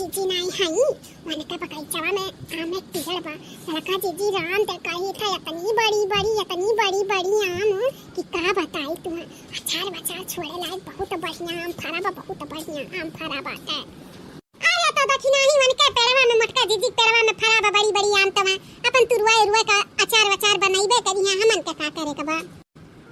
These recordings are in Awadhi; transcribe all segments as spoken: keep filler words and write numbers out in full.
जी नाई हई, वनका बगइचवा में आम एक पेड़ बा। ललका जीजी राम ते कही था, इतनी बड़ी बड़ी, इतनी बड़ी बड़ी आम कि का बताई तुहैं। अचार वचार छोड़े लायक बहुत बढ़िया आम फरा बा, बहुत बढ़िया आम फरा बाटे। अरे तो दखिनाही वनके पेड़वा में, मोटका जीजी पेड़वा में फरा बा बड़ी बड़ी आम, तवा अपन तुरुआ रुआ का अचार वचार बनइबे करिहैं, हमन के का करे के बा।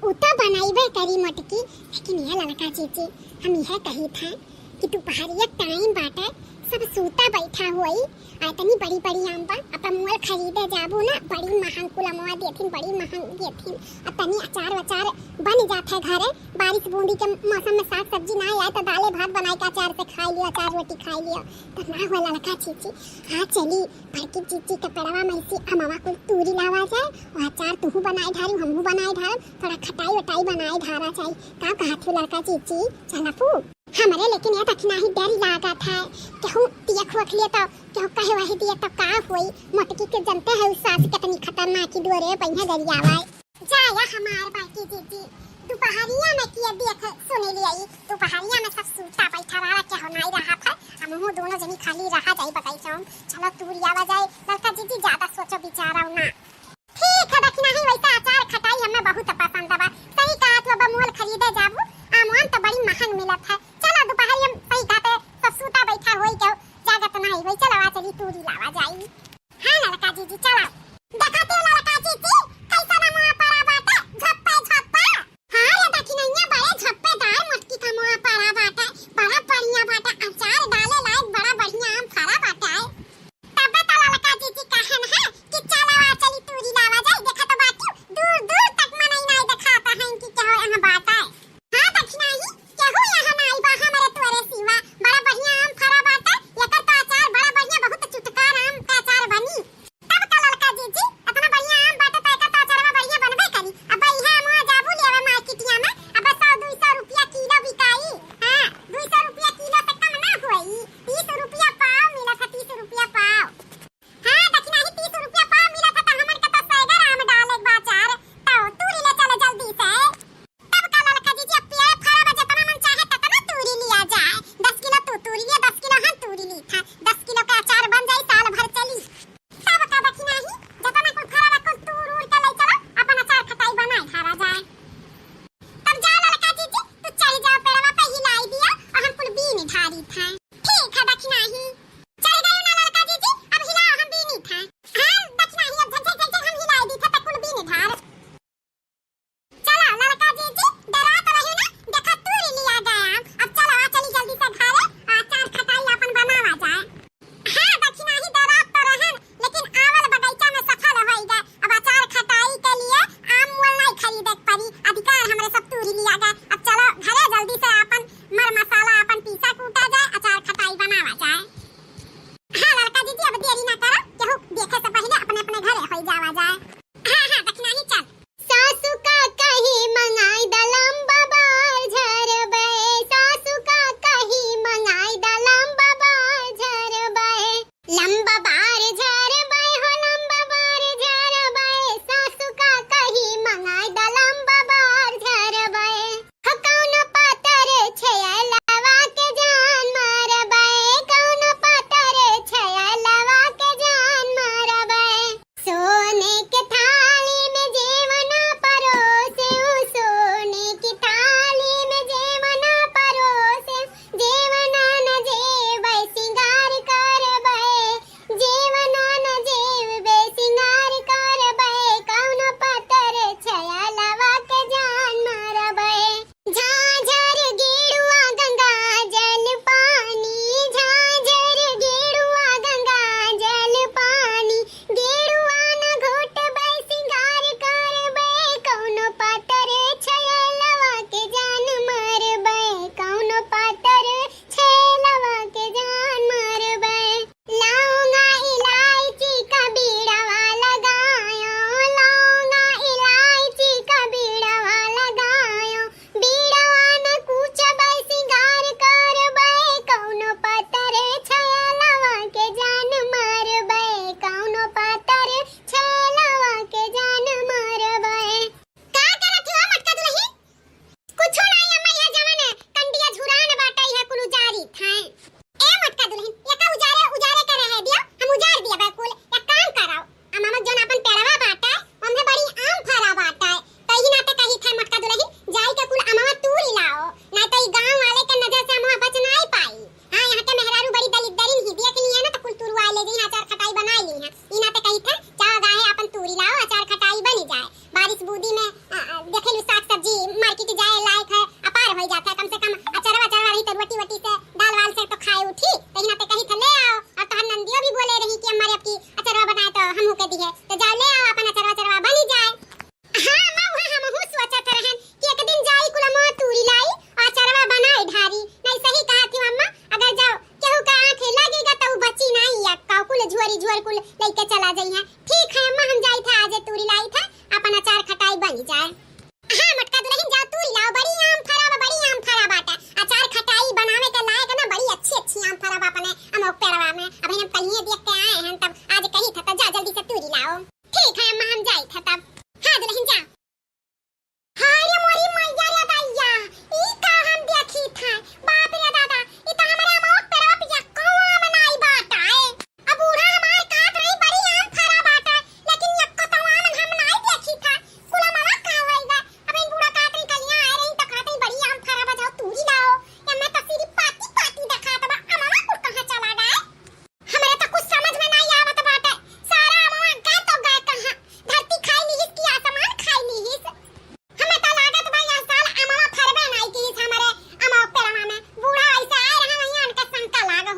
उ तो बनइबे करी मोटकी, लेकिन ये ललका जीजी, हम यह कही था कि दुपहरिया टाइम बाटे, सब सूता बैठा होई, आ इतनी बड़ी बड़ी आम बा, अब मोल खरीदे जाबू ना, बड़ी महंग कुल अमवा देथिन, बड़ी महंग देथिन। अब तनी अचार वचार बन जात है घरे, बारिश बूंदी के मौसम में साग सब्जी ना आए तो दाले भात बनाए के अचार से खाई लियो, अचार रोटी खाई लियो, तो ना हो ललका जीजी। हाँ चली, बड़की जीजी के पेड़वा में से अमवा कुल तूरी लावा जाए, और अचार तुहू बनाए ढारू, हमहू बनाए ढारू, थोड़ा खटाई वटाई बनाए ढारा जाए। का कहत हो ललका जीजी, चलबू? हमरे लेकिन ये दखिनाही डर लागत है, केहू देख वख लिए तो, केहू कहे वही दिए तो का होई? मोटकी के जनते है, उ सास कितनी खतरनाक ही डोरे पहिया गरियावा है। जाया हमार बड़की जीजी, दुपहरिया में किया देख सुन लिया, दुपहरिया में सब सूता बैठा रहा, केहू नाई रहा था, हमहू दोनों जनी खाली रहा जाई बगइचा में। चलो तूरी आवा जाए, ललका जीजी ज्यादा सोचो विचारो ना। ठीक है, दखिनाही वैसा अचार खटाई हमें बहुत पसंद बा। सही कहा तू, अब मोल खरीदे जाबू, आमवान तो बड़ी महंग मिलत है। चलो दुपहरिया में सही कहते सब सूता बैठा होई के जागत नाई होई, चलो आ चली तूरी लावा जाई। हाँ ललका जीजी, चला। देखा तो ललका जीजी, कैसा ना मुआ पड़ा बाटे, झप्पे झप्पा। हाँ रे दखिनैया, बड़े झप्पेदार मोटकी का मुआ पड़ा बाटे, बड़ा बढ़िया बाटे, अचार डाले लायक बड़ा बढ़िया आम फरा बाटे। तब तो ललका जीजी कहन है कि चला चली तूरी लावा जाए, देखा तो बाटी दूर दूर तक मनई नाई देखाता है कि केहू यहाँ बाटे। हाँ दखिनाही, केहू यहाँ नाई बा हमरे तोरे सिवा। बड़ा बढ़िया आम फरा बाटे, एकर तो अचार बड़ा बढ़िया, बहुत चुटकार आम का अचार बनी। तब का ललका जीजी, इतना बढ़िया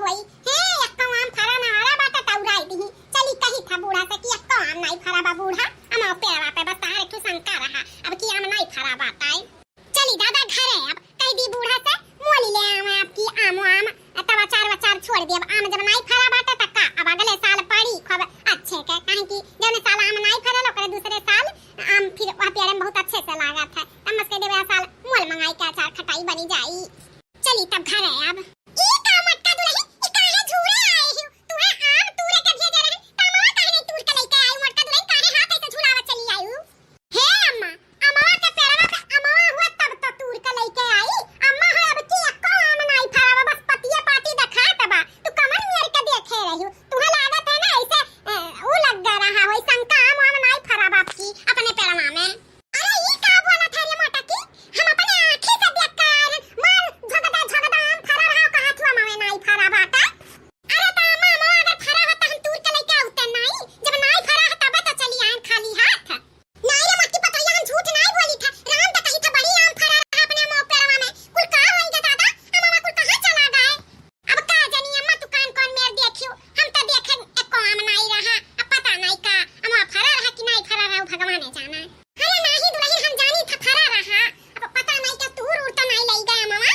हे, एक्को आम फरा ना, हरा बाटा तौराई दिही। चली कही था बूढ़ा से कि एक्को आम नाई फरा बा बूढ़ा, अमवा पेड़वा पे बस तहार एक ठो शंका रहा, अब की आम नाई फरा बाटा। चली दादा घरे, अब कह दी बूढ़ा से, मोली ले आवे आपकी आम वाम, तब अचार वचार छोड़ दे। अब आम जब नाई फरा बाटे त का, अब अगले साल पड़ी खूब अच्छे के, काहे कि जौने साल आम नाई फरल ओकरे दूसरे साल आम फिर वह पेड़े में बहुत अच्छे से लागत है, तब मस कह देवे साल मोल मंगाई के अचार खटाई बनी जाई। चली तब घरे अब। ई का मोटका दुलही, ई काहे झूरे आई हिउ? तुहे आम तूरे के भेजे रहे, त अमवा काहे नहीं तूर के लइके आई? मोटका दुलही काहे हाथ ऐसे झुलावत चली आई हु? हे अम्मा, अमवा के पेड़वा पे अमवा हुआ तब तो तूर के लइके आई। अम्मा हो अब की एक्को आम नाई फरावा, बस पतिया पाती देखात बा। तू कमन मेर के देखे रहिउ? तुहे लागत है ना ऐसे, ए, ऊ लग गया रहा होई शंका, आम वाम नाई फरावा आपकी अपने पेड़वा में। अरे ई का बोलत है रे मोटकी? हम अपने आँखी से देख के आए हैं। मार झगदा झगदा आम फरा रहा, कहा तू अमवा नाई फरा बाटा। अरे त अम्मा, अमवा अगर फरा होत त हम तूर के लइके आउते नाई। जब नाई फरा है तबे तो चली आए खाली हाथ। नाई रे मोटकी पतोहिया, हम झूठ नाई बोली था। राम त कही था बड़ी आम फरा रहा अपने अमवा पेड़वा में। कुल का होई गे दादा? अमवा कुल कहाँ चला गए? अब का जानी अम्मा, तू कान कौन मेर देखियो, हम तो देखे एको आम नाई रहा। अब पता नाई का अमवा फरा रहा कि नाई फरा रहा, उ भगवाने जाना। अरे नाही दुलही, हम जानी था फरा रहा, अब पता नाई का तूर उर तो नाई लई गए अमवा।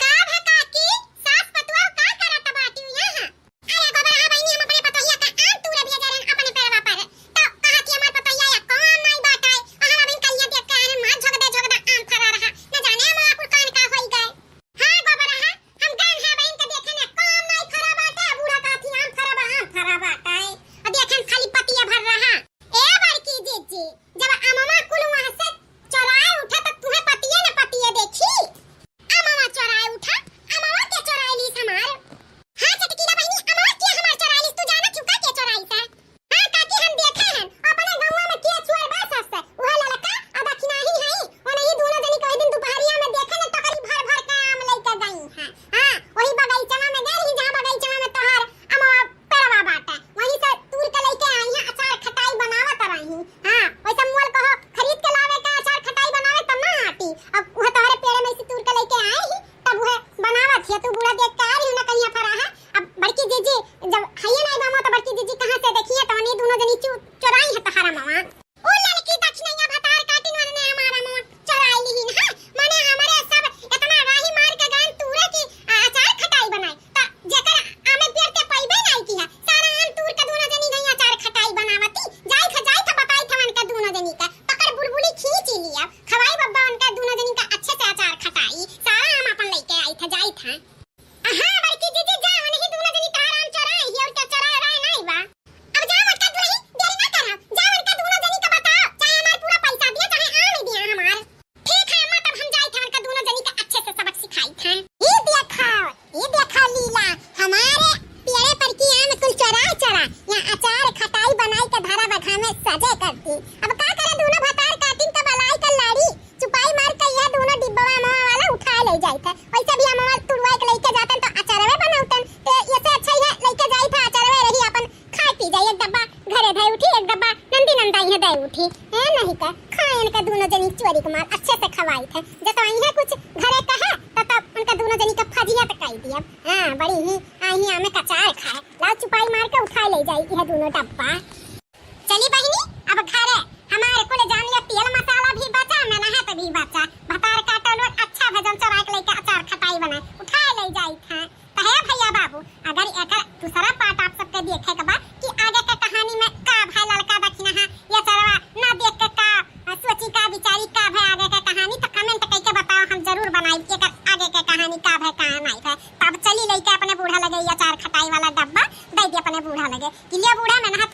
का भा काकी, सास पतुआ का करत बाटिउ यहाँ? अरे गोबर रहा बहिनी, हम अपने पतोहिया का आम तूरे भेजे रहन अपने पेड़वा पर, तो कहा कि हमार पतोहिया या कौन नाई बाटे, अहाँ अबिन कहिया देख के आए हैं, मार झोंक दे झोंक दे आम फरा रहा, न जाने अमवा कुल कान का होई गए। हाँ, गोबर रहा, हम गन है बहिन के देखे ने, काम नाई फरा बाटे, बूढ़ा कहती आम फरा बा, आम फरा बाटे। आ देखे न खाली पतिया भर रहा। ए बड़की जीजी, जब अमवा कुल वहाँ से चोराए उठा, तब तुहे पतिये न पतिये देखी। अमवा चोराए उठा, अमवा के चोराए लीस हमार? हाँ, चटकीला बहिनी, अमवा के हमार चोराए लीस, तू जानत हिउ का के चोराइस है? हाँ काकी, हम देखे हन, अपने गौवा में के चोर बा सस, उहे ललका आ दखिनाही हई, ओनही दूनो जनी के ओही दिन दुपहरिया में देखे न, टोकरी भर भर के आम लइके गई हैं। हाँ, वही बगीचवा में गए रही, जहाँ बगीचवा में तोहार अमवा पेड़वा बाटे, वहीं से तूर के लइके आई हैं, अचार खटाई बनावत रही। हाँ, वैसे मोल कहो, खरीद के लावे का अचार खटाई बनावे तब ना आटी, अब उहे तोहरे पेड़े में से तूर के लइके आए ही, तब उहे बनावत हिया। तू बूढ़ा देख के आ रही ना, कहिया फरा है, अब बड़की जीजी जब हइये नाई बा अमवा, तो बड़की जीजी कहाँ से देखिए, तो नहीं दूनो जनी चु-, चोराई है तहार अमवा। ओ ललकी दखिनैया भतार काटिन वाले ने हमार अमवा चोराई लिहिन है। माने हमरे सब इतना राही मार के गए तूरे की, आ, अचार खटाई बनाए। त जेकर आमे पेड़ ते पइबे नाई किहा, सारा आम तूर के दूनो जनी गई अचार खटाई बनावती। जाई था, जाई था, बताई था उनका दूनो जनी का। पकड़ बुलबुली खींच लिया, खवाई बब्बा उनका दूनो जनी का अच्छे से अचार खटाई। सारा आम अपन लइके आई था, जाई था। हाँ, बड़की जीजी, जा, उनही दूनो जनी तहार आम चोराए ही, और का चोराए रहे नाई बा। अब जा, मोटका दुलही, देरी ना करा। जा, उनका दूनो जनी का बताओ, चाहे हमार पूरा पैसा दिया, चाहे आम ही दिया हमार। ठीक है अम्मा, तब हम जाई थे, उनका दूनो जनी का अच्छे से सबक सिखाई थे। ई देखा, ई देखा लीला, हमारे पेड़े पर की आम कुल चोरा चोरा, यहाँ अचार खटाई बनाई के धरा बघा में सजे करती। अब का करे, दूनो भतार काटिन का बलाई का लाड़ी, चुपाई मार के यह दूनो डिब्बवा अमवा वाला उठाए ले जाइत है। वैसे भी अमवा तुड़वाए के लइके जातन तो अचारवे बनौतन, तो ऐसे अच्छा ही है लइके जाइत है, अचारवे रही अपन खाए पी जाए, एक डब्बा घरे धए उठी, एक डब्बा नंदी नंदा इहे दे उठी। ए नहीं का खाए इनका दूनो जनी चोरी के माल अच्छे से खवाइत है, जब इहे कुछ घरे कहे तो तब उनका दूनो जनी का फजियत कई दिया। हाँ, बड़ी ही आई ही आमे का अचार खाए, लाओ चुपाई मार के उठाए ले जाई यह दूनो डब्बा। चली बहिनी, अब घरे हमारे कुल जानिया तेल मसाला भी बचा, मेहनत भी बचा। भतार काटो लोग अच्छा भजन चोरा के लइके अचार खटाई बनाए, उठाए ले जाई था। तो हे भैया बाबू, अगर एकर दूसरा part आप सबके देखे के बा कि आगे के कहानी में का भय ललका दखिनहा, ये चरवा ना देख के का, आ, सोची का, विचारी का भय आगे के कहानी, तो comment कइके बताओ, हम जरूर बनाई एकर आगे के कहानी का भय का नाई भय। तब चली लइके अपने बूढ़ा लगे ये अचार खटाई वाला डब्बा दे दी अपने बूढ़ा लगे कि ले बूढ़ा, मेहनत